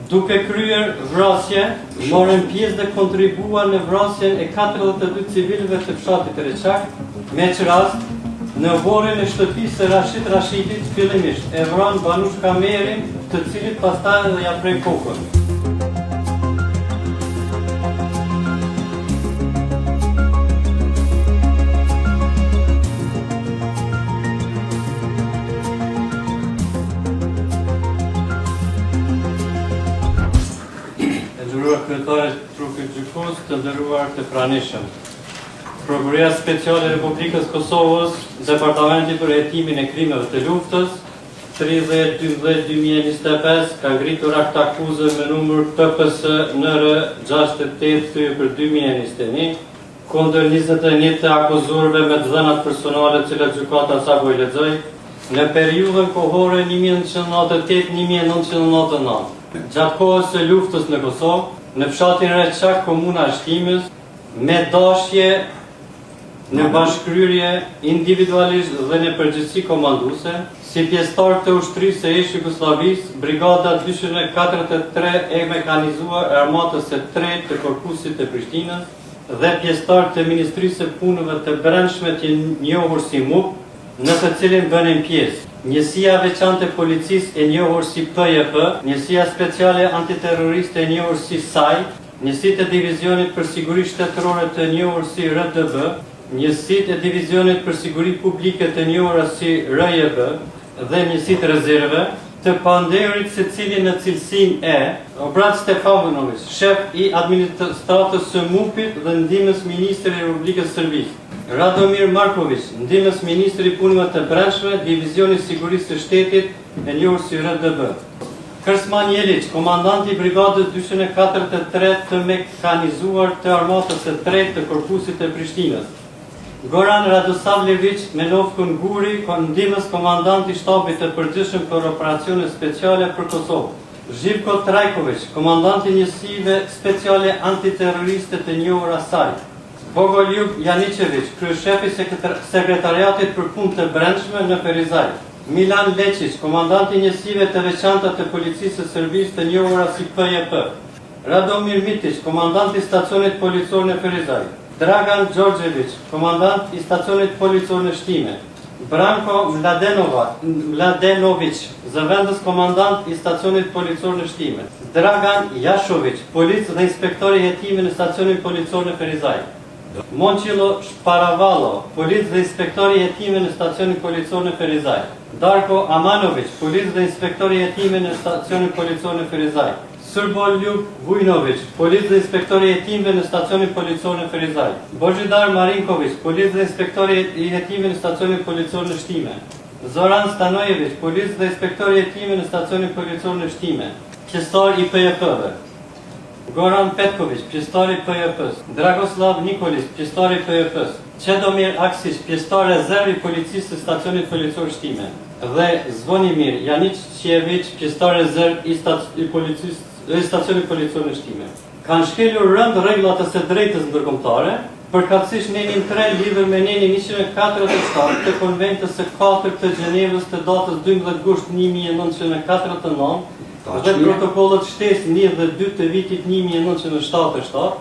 Duke kryer vrasje, morën pjesë dhe kontribuan në vrasjen e 42 civilëve të fshatit Reçak, me ç'rast, në oborrin e shtëpisë së Rashit Rashitit, fillimisht e vranë Banush Kamerin, të cilit pastaj edhe ia prenë kokën. E nderuar kryetare e trupit gjykues, të nderuar të pranishëm. Prokuroria Speciale e Republikës Kosovës, Departamenti për Hetimin e Krimeve të Luftës, 30.12.2025 ka ngritur aktakuzë me numër PPS NR 68 thyerje për 2021 kundër 21 të akuzuarve me të dhënat personale të cilat gjykata sapo i lexoi në periudhën kohore 1998-1999. Gjatë kohës së luftës në Kosovë, në fshatin Reçak, komuna e Shtimes, me dashje në bashkëkryerje individualisht dhe në përgjegjësi komanduese, si pjesëtarë të ushtrisë së ish-Jugosllavisë, Brigada 243 e mekanizuar e Armatës së Tretë të Korpusit të Prishtinës dhe pjesëtarë të Ministrisë së Punëve të Brendshme të njohur si MUP, në të cilin bënin pjesë, Njësia e Veçantë e Policisë e njohur si PJP, Njësia Speciale Antiterroriste e njohur si SAJ, Njësitë e Divizionit për Siguri Shtetërore të njohur si RDB, Njësitë e Divizionit për Siguri Publike të njohura si RJB dhe Njësitë Rezerve, të pandehurit secili në cilësinë e, Obrad Stefanoviq, shef i administratës së MUP-it dhe ndihmës ministër i Republikës së Serbisë, Radomir Markoviq, ndihmës ministër i Punëve të Brendshme, Divizioni i Sigurisë së Shtetit, e njohur si RDB. Krsman Jeliq, komandant i Brigadës 243 të mekanizuar të Armatës së Tretë të Korpusit të Prishtinës. Goran Radosavljeviq, me nofkën Guri, ndihmës komandant i Shtabit të Përgjithshëm për Operacione Speciale për Kosovë. Zhivko Trajkoviq, komandant i Njësive Speciale Antiterroriste të njohura SAJ. Bogoljub Janiqeviq, kryeshef i Sekretariatit për Punë të Brendshme në Ferizaj. Milan Leçiq, komandant i njësive të veçanta të Policisë së Serbisë të njohura si PJP. Radomir Mitiq, komandant i stacionit policor në Ferizaj. Dragan Gjorgjeviq, komandant i stacionit policor në Shtime. Branko Mladenova, Mladenoviq, zëvendës komandant i stacionit policor në Shtime. Dragan Jashoviq, polic dhe inspektor i hetimeve në stacionin policor në Ferizaj. Momçillo Shparavallo, polic dhe inspektor i hetimeve në stacionin policor në Ferizaj. Darko Amanoviq, polic dhe inspektor i hetimeve në stacionin policor në Ferizaj. Srboljub Vujnoviq, polic dhe inspektor i hetimeve në stacionin policor në Ferizaj. Bozhidar Marinkoviq, polic dhe inspektor i hetimeve në stacionin policor në Shtime. Zoran Stanojeviq, polic dhe inspektor i hetimeve në stacionin policor në Shtime. Pjesëtar i PJP-ve. Goran Petkoviq, pjesëtar i PJP-së, Dragoslav Nikoliq, pjesëtar i PJP-së, Çedomir Aksiq, pjesëtar rezervë i Policisë së Stacionit Policor Shtime, dhe Zvonimir Janiçijeviq, pjesëtar rezervë i i Policisë i Stacionit Policor në Shtime. Kanë shkelur rëndë rregullat e së drejtës ndërkombëtare, përkatësisht nenin 3 lidhur me nenin 147 të Konventës së katërt të Gjenevës të datës 12 gusht 1949, dhe protokollet shtesë 1 dhe 2 të vitit 1977,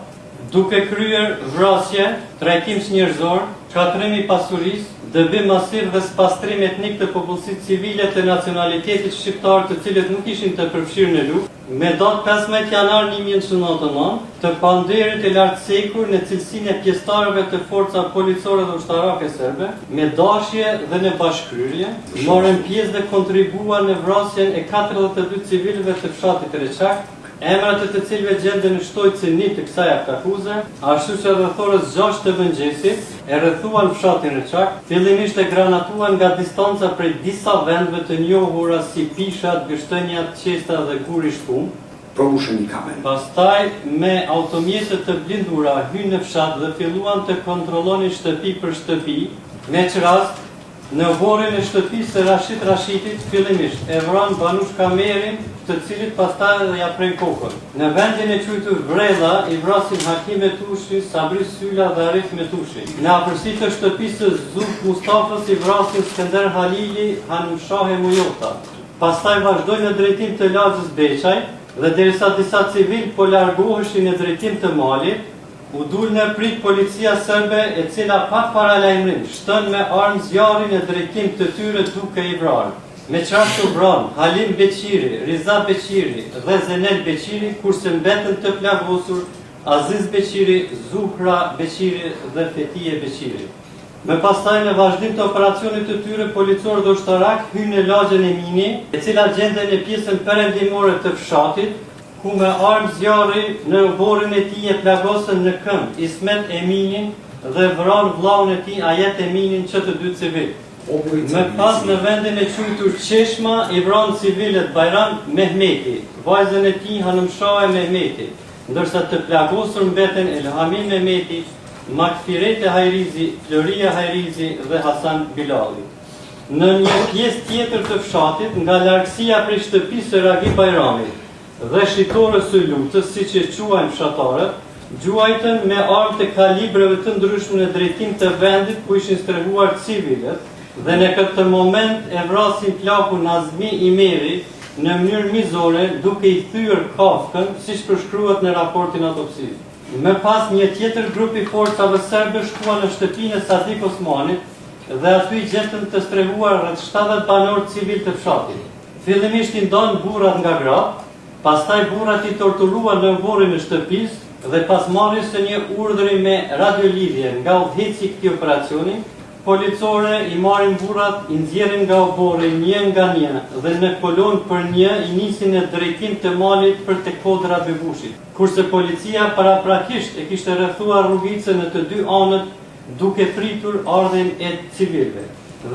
duke kryer vrasje, trajtim çnjerëzor, shkatërrim i pasurisë, dëbim masiv dhe spastrim etnik të popullsisë civile të nacionalitetit shqiptar të cilët nuk ishin të përfshirë në luftë, me datë 15 janar 1999, të pandehurit e lartcekur në cilësinë e pjesëtarëve të forcave policore dhe ushtarake serbe, me dashje dhe në bashkëkryerje, morën pjesë dhe kontribuan në vrasjen e 42 civilëve të fshatit Reçak, emrat e të cilëve gjenden në shtojcën 1 të kësaj aktakuze, ashtu që rreth orës 6 të mëngjesit e rrethuan fshatin Reçak, fillimisht e granatuan nga distanca prej disa vendeve të njohura si Pishat, Gështenjat, Qesta dhe Guri Shkumë, Provušeni kamen. Pastaj me automjete të blindura hynë në fshat dhe filluan të kontrollonin shtëpi për shtëpi, me ç'rast, në oborrin e shtëpisë së Rashit Rashitit, fillimisht e vranë Banush Kamerin, të cilit pastaj edhe ia prenë kokën. Në vendin e quajtur Vrella i vrasin Hakim Metushi, Sabri Syla dhe Arif Metushi. Në afërsi të shtëpisë së Zuf Mustafës i vrasin Skënder Halili, Hanumshahe Mujota. Pastaj vazhdojnë në drejtim të lagjes Beqaj. Dhe derisa disa civilë po largoheshin në drejtim të malit, u dul në pritë policia serbe e cila pa paralajmërim shtën me armë zjarri në drejtim të tyre duke i vrarë. Me ç'rast u vranë Halim Beqiri, Riza Beqiri dhe Zenel Beqiri, kurse mbetën të plagosur Aziz Beqiri, Zuhra Beqiri dhe Fetije Beqiri. Më pastaj në vazhdim të operacionit të tyre policor dhe ushtarak hynë në lagjen Emini, e cila gjendej në pjesën perëndimore të fshatit, ku me armë zjarri në oborrin e tij e plagosën në këmbë Ismet Eminin dhe vranë vëllaun e tij Ajet Eminin që të dy civilë. Më pas në vendin e quajtur Çeshma i vranë civilët Bajram Mehmeti, vajzën e tij Hanumshahe Mehmeti, ndërsa të plagosur mbetën Elhami Mehmeti, Makfirete Hajrizi, Floria Hajrizi dhe Hasan Bilalli. Në një pjesë tjetër të fshatit, nga largësia prej shtëpisë së Ragip Bajramit dhe shitores së Lutës, siç e quajnë fshatarët, gjuajtën me armë të kalibreve të ndryshme në drejtim të vendit ku ishin strehuar civilët dhe në këtë moment e vrasin plakun Nazmi Imeri në mënyrë mizore duke i thyer kafkën, siç përshkruhet në raportin autopsisë. Më pas një tjetër grup i forcave serbe shkuan në shtëpinë e Sadik Osmanit dhe aty i gjetën të strehuar rreth 70 banorë civilë të fshatit. Fillimisht i ndanë burrat nga gratë, pastaj burrat i torturuan në oborrin e shtëpisë dhe pas marrjes së një urdhri me radiolidhje nga udhëheqësi i këtij operacioni policore i marrin burrat, i nxjerrin nga oborri një nga një dhe në kolonë për një i nisin në drejtim të malit për te kodra e Bebushit. Kurse policia paraprakisht e kishte rrethuar rrugicën në të dy anët duke pritur ardhjen e civilëve.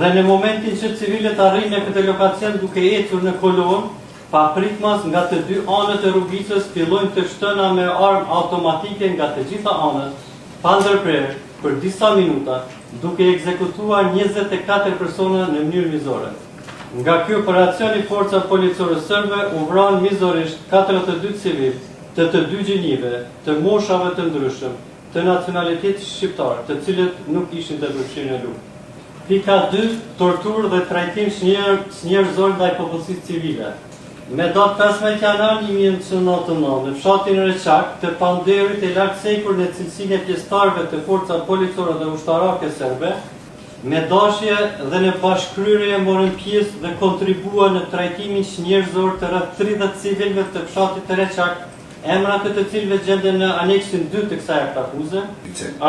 Dhe në momentin që civilët arrijnë në këtë lokacion duke ecur në kolonë, papritmas nga të dy anët e rrugicës fillojnë të shtëna me armë automatike nga të gjitha anët, pa ndërprerë, për disa minuta, duke ekzekutuar 24 persona në mënyrë mizore. Nga ky operacion i forcave policore serbe u vranë mizorisht 42 civilë të të dy gjinive, të moshave të ndryshëm, të nacionalitetit shqiptar, të cilët nuk ishin të përfshirë në luftë. Pika 2, torturë dhe trajtim çnjerëzor ndaj popullsisë civile. Me datë 15 janar 1999, në fshatin Reçak, të pandehurit e lartcekur në cilësinë e pjesëtarëve të forcave policore dhe ushtarake serbe, Me dashje dhe në bashkëkryerje morën pjesë dhe kontribuan në trajtimin çnjerëzor të rreth 30 civilëve të fshatit Reçak, emrat e të cilëve gjenden në aneksin 2 të kësaj aktakuze,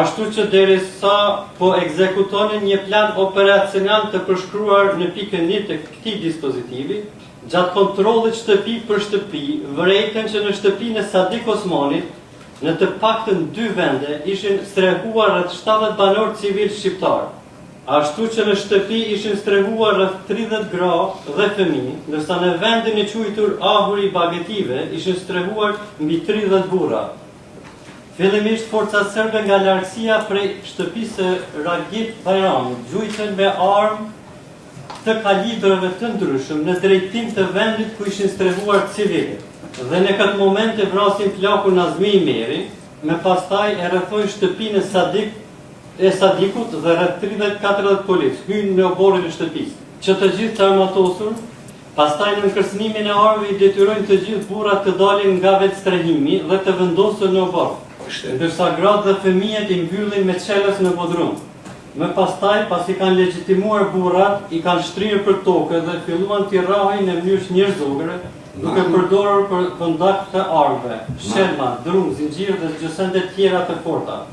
ashtu që derisa po ekzekutonin një plan operacional të përshkruar në pikën 1 të këtij dispozitivi, gjatë kontrollit shtëpi për shtëpi, vërejtën që në shtëpinë e Sadik Osmanit, Në të paktën dy vende ishin strehuar rreth 70 banorë civilë shqiptarë. Ashtu që në shtëpi ishin strehuar rreth 30 gra dhe fëmijë, ndërsa në vendin e quajtur Ahuri i Bagëtive ishin strehuar mbi 30 burra. Fillimisht forcat serbe nga largësia prej shtëpisë së Ragip Bajramit gjujtën me armë të kalibreve të ndryshëm në drejtim të vendit ku ishin strehuar civilët. Dhe në këtë moment e vrasin plakun Nazmi Imeri, më pastaj e rrethojnë shtëpinë e Sadik e Sadikut dhe rreth 30-40 policë hyjnë në oborrin e shtëpisë, që të gjithë të armatosur, pastaj nën kërcënimin e armëve i detyrojnë të gjithë burrat të dalin nga vetëstrehimi dhe të vendosen në oborr, ndërsa gratë dhe fëmijët i mbyllin me çelës në bodrum. Më pastaj, pasi kanë legjitimuar burrat, i kanë shtrirë për tokë dhe filluan t'i rrahin në mënyrë çnjerëzore, duke përdorur për kondak të armëve, shqelma, dru, zinxhirë dhe gjësende tjera të forta.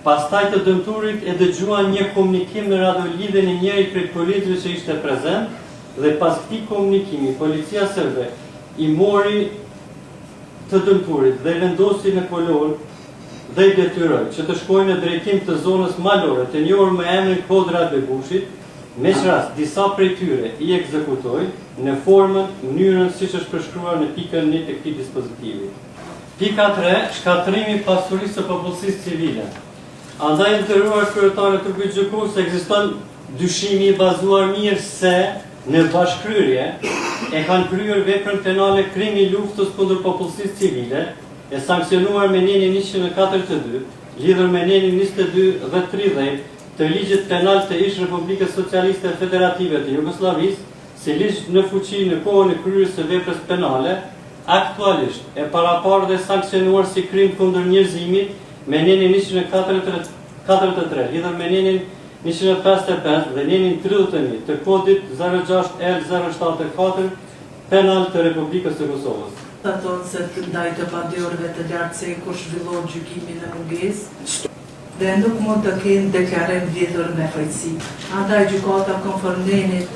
Pastaj të dëmtuarit e dëgjuan një komunikim në radiolidhjen e njërit prej policëve që ishte prezent dhe pas këtij komunikimi policia serbe i mori të dëmtuarit dhe i vendosi në kolonë dhe i detyroi që të shkojnë në drejtim të zonës malore të njohur me emrin Kodra e Bebushit, me ç'rast disa prej tyre i ekzekutoi në formën, mënyrën siç është përshkruar në pikën 1 të këtij dispozitivi. Pika 3, shkatërrimi i pasurisë së popullsisë civile. Andaj e nderuar kryetare e trupit gjykues ekziston dyshimi i bazuar mirë se në bashkëkryerje e kanë kryer veprën penale krimi i luftës kundër popullsisë civile, e sanksionuar me nenin 142, lidhur me nenin 22 dhe 30 të ligjit penal të ish Republikës Socialiste Federative të Jugosllavisë, si ligj në fuqi në kohën e kryerjes së veprës penale. Aktualisht, e paraparë dhe sanksionuar si krim kundër njerëzimit me nenin 143, lidhur me nenin 155 dhe nenin 31 të Kodit 06 L 074 Penal të Republikës së Kosovës. Konstaton se ndaj të pandehurve të lartcekur zhvillohet gjykimi në mungesë dhe nuk mund të kenë deklarim lidhur me fajësi. Andaj gjykata konform nenit.